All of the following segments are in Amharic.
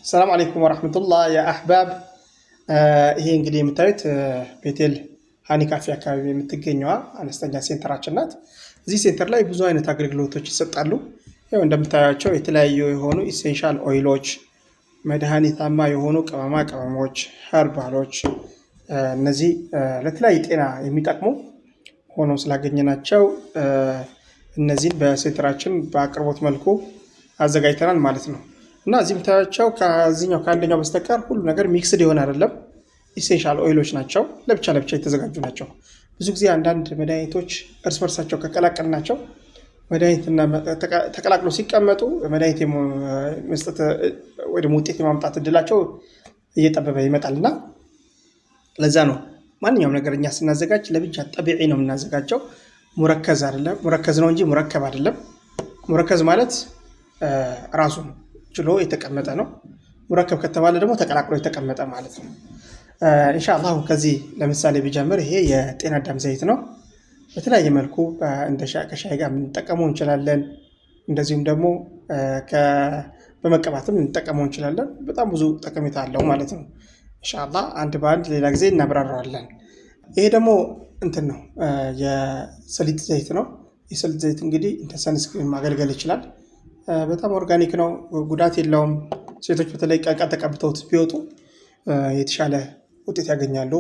السلام عليكم ورحمة الله يا أحباب። ይሄ እንግዲህ የምታዩት ቤቴል ሃኒ ካፌ አካባቢ የምትገኘዋ አነስተኛ center ኣችን ናት። እዚህ center ላይ ብዙ አይነት አገልግሎቶች ይሰጣሉ። ያው እንደምታያቸው የተለያዩ የሆኑ essential oil ኦች፣ መድኃኒታማ የሆኑ ቅመማ ቅመሞች፣ herbal ኦች፣ እነዚህ ለተለያዩ ጤና የሚጠቅሙ ሆኖ ስላገኘናቸው እነዚህን በ center ኣችን በአቅርቦት መልኩ አዘጋጅተናል ማለት ነው። እና እዚህ የምታያቸው ከዚህኛው ከአንደኛው በስተቀር ሁሉ ነገር mixed የሆነ አይደለም። Essential oil ኦች ናቸው፣ ለብቻ ለብቻ የተዘጋጁ ናቸው። ብዙ ጊዜ አንዳንድ መድኃኒቶች እርስ በርሳቸው ከቀላቀልናቸው መድኃኒትና ተቀላቅሎ ሲቀመጡ መድኃኒት መስጠት ወይ ደግሞ ውጤት የማምጣት እድላቸው እየጠበበ ይመጣል። እና ለዛ ነው ማንኛውም ነገር እኛ ስናዘጋጅ ለብቻ طبيعي ነው የምናዘጋጀው። مركز አይደለም፣ مركز ነው እንጂ مركب አይደለም። مركز ማለት ራሱን ችሎ የተቀመጠ ነው። مركب ከተባለ ደግሞ ተቀላቅሎ የተቀመጠ ማለት ነው። ኢንሻአላህ ከዚህ ለምሳሌ ቢጀምር ይሄ የጤና አዳም ዘይት ነው። በተለያየ መልኩ እንደ ከሻይ ጋር ልንጠቀመው እንችላለን። እንደዚሁም ደግሞ በመቀባትም ልንጠቀመው እንችላለን። በጣም ብዙ ጠቀሜታ አለው ማለት ነው። ኢንሻአላህ አንድ በአንድ ሌላ ጊዜ እናብራራዋለን። ይሄ ደግሞ እንትን ነው፣ የሰሊጥ ዘይት ነው። የሰሊጥ ዘይት እንግዲህ እንደ sunscreen ማገልገል ይችላል። በጣም organic ነው፣ ጉዳት የለውም። ሴቶች በተለይ ቀን ተቀብተውት ቢወጡ የተሻለ ውጤት ያገኛሉ።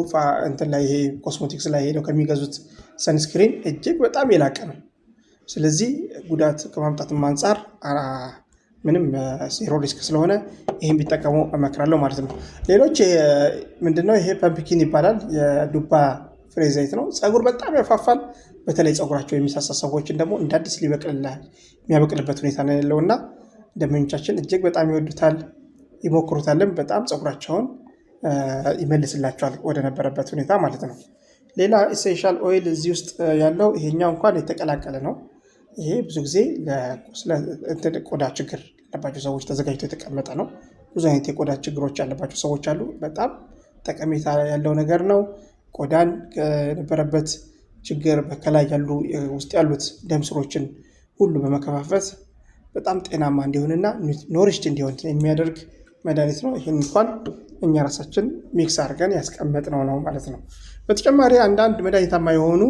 እንትን ላይ ይሄ ኮስሞቲክስ ላይ ሄደው ከሚገዙት sunscreen እጅግ በጣም የላቀ ነው። ስለዚህ ጉዳት ከማምጣትም አንጻር ምንም zero risk ስለሆነ ይህን ቢጠቀሙ እመክራለሁ ማለት ነው። ሌሎች ምንድነው? ይሄ pumpkin ይባላል፣ የዱባ ፍሬ ዘይት ነው። ፀጉር በጣም ያፋፋል። በተለይ ፀጉራቸው የሚሳሳ ሰዎችን ደግሞ እንደ አዲስ ሊበቅል የሚያበቅልበት ሁኔታ ነው ያለው እና ደንበኞቻችን እጅግ በጣም ይወዱታል፣ ይሞክሩታልም። በጣም ፀጉራቸውን ይመልስላቸዋል ወደ ነበረበት ሁኔታ ማለት ነው። ሌላ essential oil እዚህ ውስጥ ያለው ይሄኛው እንኳን የተቀላቀለ ነው። ይሄ ብዙ ጊዜ ቆዳ ችግር ያለባቸው ሰዎች ተዘጋጅቶ የተቀመጠ ነው። ብዙ አይነት የቆዳ ችግሮች ያለባቸው ሰዎች አሉ። በጣም ጠቀሜታ ያለው ነገር ነው። ቆዳን ከነበረበት ችግር ከላይ ያሉ ውስጥ ያሉት ደም ስሮችን ሁሉ በመከፋፈት በጣም ጤናማ እንዲሆንና nourished እንዲሆን የሚያደርግ መድኃኒት ነው። ይህን እንኳን እኛ ራሳችን mix አድርገን ያስቀመጥነው ነው ማለት ነው። በተጨማሪ አንዳንድ መድኃኒታማ የሆኑ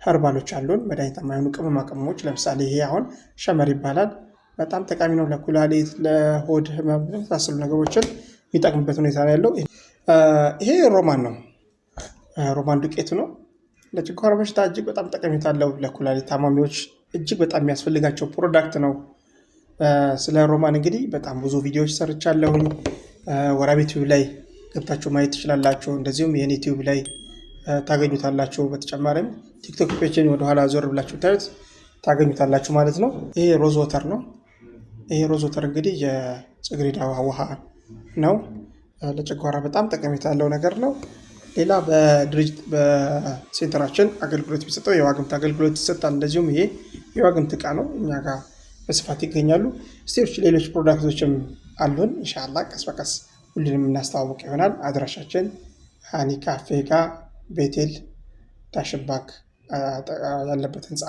herbal ኦች አሉን። መድኃኒታማ የሆኑ ቅመማ ቅመሞች ለምሳሌ ይሄ አሁን ሸመር ይባላል። በጣም ጠቃሚ ነው ለኩላሊት፣ ለሆድ ህመም የመሳሰሉ ነገሮችን የሚጠቅምበት ሁኔታ ነው ያለው። ይሄ ሮማን ነው። ሮማን ዱቄቱ ነው። ለጨጓራ በሽታ እጅግ በጣም ጠቀሜታ አለው። ለኩላሊት ታማሚዎች እጅግ በጣም የሚያስፈልጋቸው product ነው። ስለ ሮማን እንግዲህ በጣም ብዙ ቪዲዮዎች ሰርቻለሁኝ። ወራቤ ቲዩብ ላይ ገብታችሁ ማየት ትችላላችሁ። እንደዚሁም የኔ ቲዩብ ላይ ታገኙታላችሁ። በተጨማሪም ቲክቶክ page ን ወደኋላ ዞር ብላችሁ ታዩት ታገኙታላችሁ ማለት ነው። ይሄ rose water ነው። ይሄ rose water እንግዲህ የጽጌረዳ ውሃ ነው። ለጨጓራ በጣም ጠቀሜታ ያለው ነገር ነው። ሌላ በድርጅት በ center ኣችን አገልግሎት የሚሰጠው የዋግምት አገልግሎት ይሰጣል። እንደዚሁም ይሄ የዋግምት እቃ ነው፣ እኛ ጋር በስፋት ይገኛሉ። ስቴዎች ሌሎች product ኦችም አሉን። ኢንሻአላህ ቀስ በቀስ ሁሉንም እናስተዋውቅ ይሆናል። አድራሻችን ሃኒ ካፌ ጋር ቤቴል ዳሽን ባንክ ያለበት ህንፃ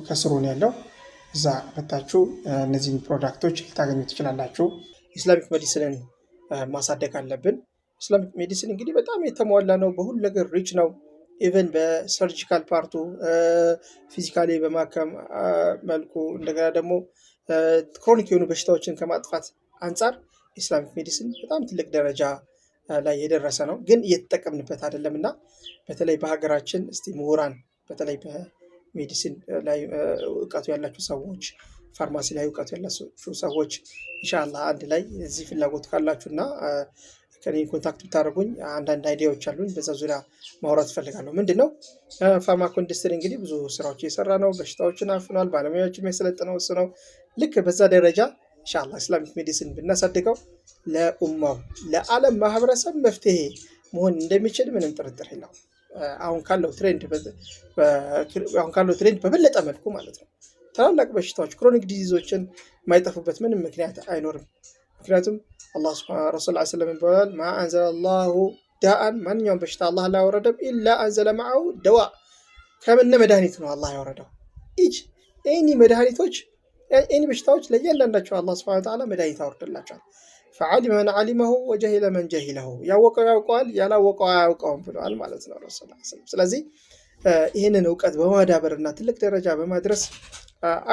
ከስሩ ነው ያለው። እዛ መታችሁ እነዚህን product ኦች ልታገኙ ትችላላችሁ። Islamic medicine ን ማሳደግ አለብን። Islamic medicine እንግዲህ በጣም የተሟላ ነው። በሁሉ ነገር rich ነው። Even በ surgical part ኡ physically በማከም መልኩ እንደገና ደግሞ chronic የሆኑ በሽታዎችን ከማጥፋት አንጻር Islamic medicine በጣም ትልቅ ደረጃ ላይ የደረሰ ነው፣ ግን እየተጠቀምንበት አይደለም። እና በተለይ በሀገራችን እስቲ ምሁራን፣ በተለይ በ medicine ላይ እውቀቱ ያላችሁ ሰዎች፣ ፋርማሲ ላይ እውቀቱ ያላችሁ ሰዎች ኢንሻአላህ አንድ ላይ እዚህ ፍላጎት ካላችሁ እና ከኔ contact ብታደርጉኝ አንዳንድ idea ዎች አሉኝ፣ በዛ ዙሪያ ማውራት እፈልጋለሁ። ምንድን ነው pharmaco industry እንግዲህ ብዙ ስራዎች እየሰራ ነው። በሽታዎችን አፍኗል። ባለሙያዎች የሚያሰለጥነው እሱ ነው። ልክ በዛ ደረጃ ኢንሻአላህ Islamic medicine ብናሳድገው ለኡማው ለዓለም ማህበረሰብ መፍትሄ መሆን እንደሚችል ምንም ጥርጥር የለውም። አሁን ካለው trend በበለጠ መልኩ ማለት ነው። ታላላቅ በሽታዎች chronic disease ኦችን የማይጠፉበት ምንም ምክንያት አይኖርም። ምክንያቱም አላህ ረሱል ሰለም ብለዋል፣ ما أنزل الله داء፣ ማንኛውም በሽታ አላህ አላወረደም፣ إلا أنزل معه دواء፣ ከነ መድኃኒቱ ነው አላህ ያወረደው። Each any መድኃኒቶች፣ any በሽታዎች ለእያንዳንዳቸው አላህ سبحانه وتعالى መድኃኒት አወርዶላቸዋል። فعلم من علمه وجهل من جهله፣ ያወቀው ያውቀዋል፣ ያላወቀው አያውቀውም ብለዋል ማለት ነው ረሱል። ስለዚህ ይህንን እውቀት በማዳበር እና ትልቅ ደረጃ በማድረስ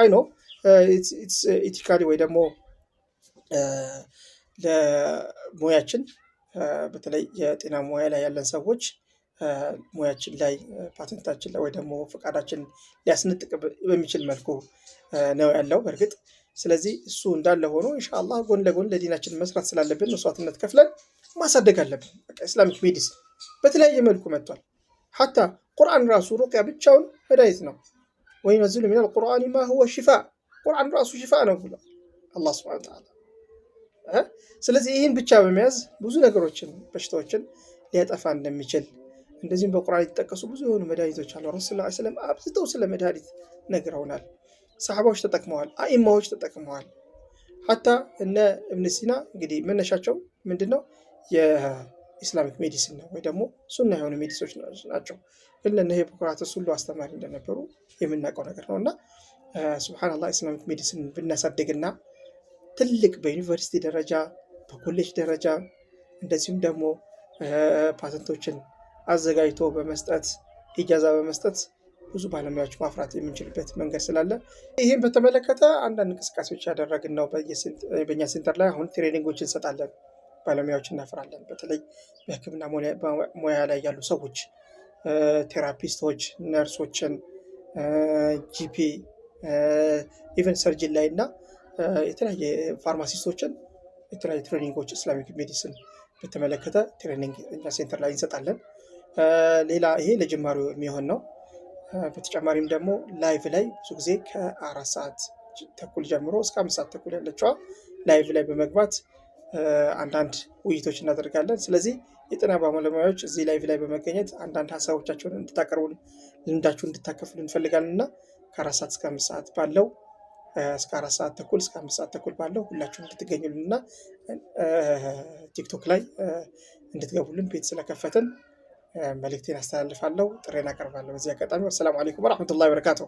I know ethically ወይ ደግሞ ለሙያችን፣ በተለይ የጤና ሙያ ላይ ያለን ሰዎች ሙያችን ላይ፣ ፓተንታችን ላይ ወይ ደግሞ ፈቃዳችን ሊያስነጥቅ በሚችል መልኩ ነው ያለው በእርግጥ። ስለዚህ እሱ እንዳለ ሆኖ ኢንሻአላህ ጎን ለጎን ለዲናችን መስራት ስላለብን መስዋዕትነት ከፍለን ማሳደግ አለብን። በቃ Islamic medicine በተለያየ መልኩ መጥቷል። حتى ቁርአን ራሱ ሩቅያ ብቻውን መድኃኒት ነው። وينزل من القرآن ما هو شفاء፣ ቁርአን ራሱ ሽፋ ነው ብሏል አላህ سبحانه وتعالى። ስለዚህ ይህን ብቻ በመያዝ ብዙ ነገሮችን፣ በሽታዎችን ሊያጠፋ እንደሚችል፣ እንደዚሁም በቁርአን የተጠቀሱ ብዙ የሆኑ መድኃኒቶች አሉ። ረሱል صلى الله عليه وسلم አብዝተው ስለ መድኃኒት ነግረውናል። ሰሓባዎች ተጠቅመዋል፣ አኢማዎች ተጠቅመዋል። حتى እነ እብን ሲና እንግዲህ መነሻቸው ምንድን ነው? የ Islamic medicine ነው ወይ ደግሞ ሱና የሆኑ medicine ኦች ናቸው። ግን ለእነ ሂፖክራተስ ሁሉ አስተማሪ እንደነበሩ የምናውቀው ነገር ነው። እና سبحان الله Islamic medicine ብናሳድግና ትልቅ በዩኒቨርሲቲ ደረጃ፣ በኮሌጅ ደረጃ፣ እንደዚሁም ደግሞ ፓተንቶችን አዘጋጅቶ በመስጠት፣ ኢጃዛ በመስጠት ብዙ ባለሙያዎች ማፍራት የምንችልበት መንገድ ስላለ ይህም በተመለከተ አንዳንድ እንቅስቃሴዎች ያደረግን ነው። በእኛ center ላይ አሁን training ኦች እንሰጣለን፣ ባለሙያዎች እናፈራለን። በተለይ በሕክምና ሙያ ላይ ያሉ ሰዎች፣ therapist ኦች፣ ነርሶችን፣ GP፣ even surgeon ላይ እና የተለያየ pharmacist ኦችን የተለያዩ training ኦች Islamic medicine በተመለከተ training እኛ center ላይ እንሰጣለን። ሌላ ይሄ ለጅማሬው የሚሆን ነው። በተጨማሪም ደግሞ live ላይ ብዙ ጊዜ ከ4 ሰዓት ተኩል ጀምሮ እስከ 5 ሰዓት ተኩል ያለችዋ live ላይ በመግባት አንዳንድ ውይይቶች እናደርጋለን። ስለዚህ የጤና ባለሙያዎች እዚህ live ላይ በመገኘት አንዳንድ ሀሳቦቻቸውን እንድታቀርቡ፣ ልምዳችሁን እንድታከፍሉ እንፈልጋለን። እና ከ4 ሰዓት እስከ 5 ሰዓት ባለው፣ እስከ 4 ሰዓት ተኩል እስከ 5 ሰዓት ተኩል ባለው ሁላችሁም እንድትገኙልን እና ቲክቶክ ላይ እንድትገቡልን ቤት ስለከፈትን መልእክቴን አስተላልፋለሁ፣ ጥሪዬን አቀርባለሁ። በዚህ አጋጣሚ والسلام عليكم ورحمة الله وبركاته።